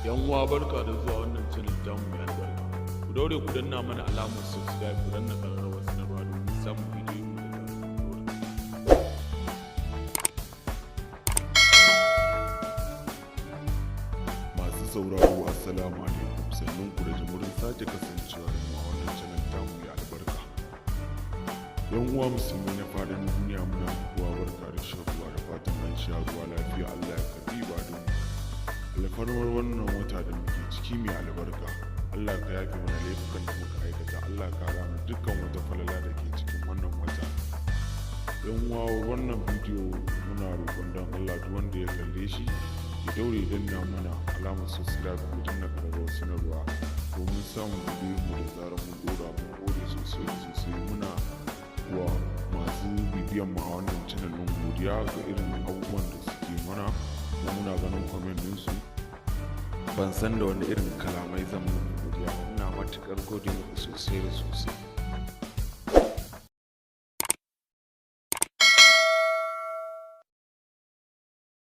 Yan uwa, barka da zuwa wannan channel tamu mai albarka. Ku daure ku danna mana alamar subscribe, ku danna ƙararrawar sanarwa domin samun bidiyon mu da zarar mun ɗora. Masu sauraro, assalamu alaikum. Sannun ku da jimurin sake kasancewa da mu a wannan channel tamu mai albarka. Yan uwa musulmi na faɗin duniya, muna kowa barka da shan ruwa, da fatan an sha ruwa lafiya. Allah ya karbi ibadun. Alfarmar wannan wata da muke ciki mai albarka, Allah ka yafe mana laifukan da muka aikata. Allah ka kara mana dukkan wata falala da ke cikin wannan wata. Yan uwa, wannan bidiyo muna roƙon don Allah duk wanda ya kalle shi ya daure danna mana alamar subscribe, ko danna ƙararrawar sanarwa domin samun bidiyon mu da zarar mun ɗora. Mun gode sosai sosai. Muna wa masu bibiyan mu a wannan channel ɗin godiya ga irin abubuwan da suke mana, kuma muna ganin comment ɗinsu. Ban san da wani irin kalamai zan muku godiya ba. Ina matuƙar gode muku sosai da sosai.